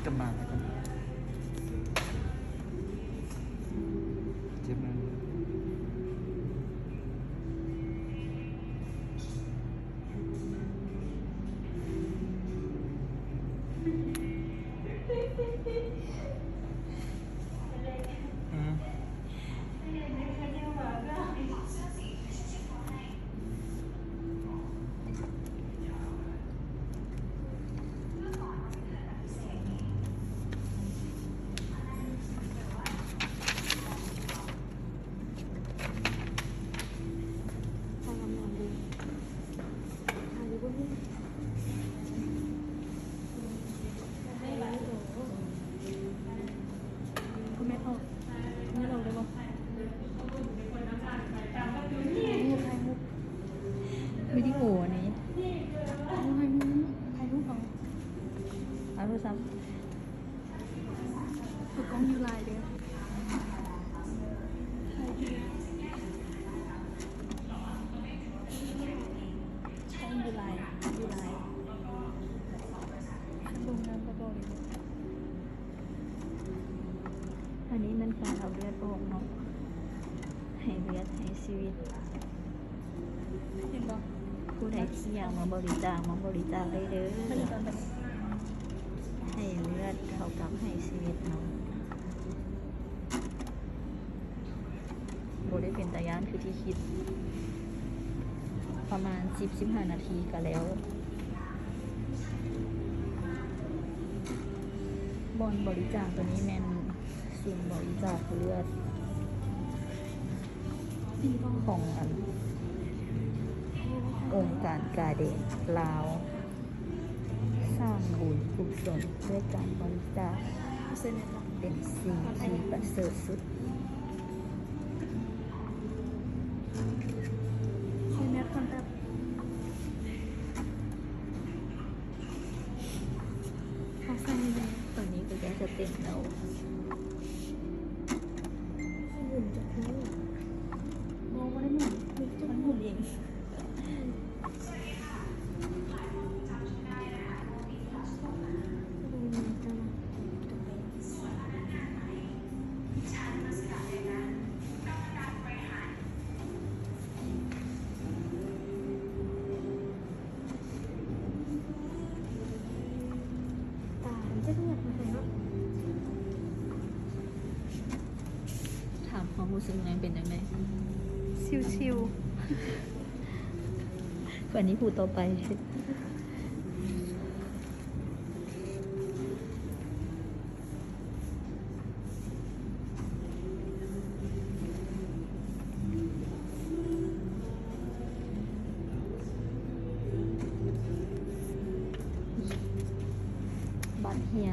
ກຳມານ ເຈັບແມ່ນ ອືມ. ວິດີໂອອັນນີ້ ເອົາໂທລະສັບ ເອົາກ້ອງຢູ່ຫຼາຍເດີ້ ກ້ອງຢູ່ຫຼາຍ ຢູ່ຫຼາຍ ເບິ່ງງາມກວ່າເກົ່າເລີຍ. ອັນນີ້ແມ່ນການເອົາເລືອດອອກເນາະ ໃຫ້ເລືອດໃຫ້ຊີວິດ ເຫັນບໍ່? ຜູ້ໃດທີ່ຢາກມາບໍລິຈາກ ມາບໍລິຈາກໄດ້ເດີ້ ໃຫ້ເລືອດເທົ່າກັບໃຫ້ຊີວິດເນາະ. ບໍ່ໄດ້ເປັນຕາຢ້ານຄືທີ່ຄິດ ປະມານສິບ ສິບຫ້ານາທີກະແລ້ວ. ບ່ອນບໍລິຈາກໂຕນີ້ແມ່ນສູນບໍລິຈາກເລືອດຂອງອັນ ອົງການກາແດງລາວ. ສ້າງບຸນກຸສົນດ້ວຍການບໍລິຈາກເປັນສິ່ງທີ່ປະເສີດສຸດ. ໃສ່ແມັດກ່ອນແປັບ ເອົາໃສ່ແນ່. ຕອນນີ້ກໍໃກ້ຈະເຕັມແລ້ວ. ໝູນຈັກເທື່ອ ບໍ່ ບໍ່ໄດ້ໝູນ ມັນໝູນເອງ. ຕາມັນຈະເຫຼືອດມາໃສ່ເນາະ. ຖາມຄວາມຮູ້ສຶກແນວເປັນຈັ່ງໃດ? ຊິວໆ. ອັນນີ້ຜູ້ຕໍ່ໄປ. ບັດເຮຍ.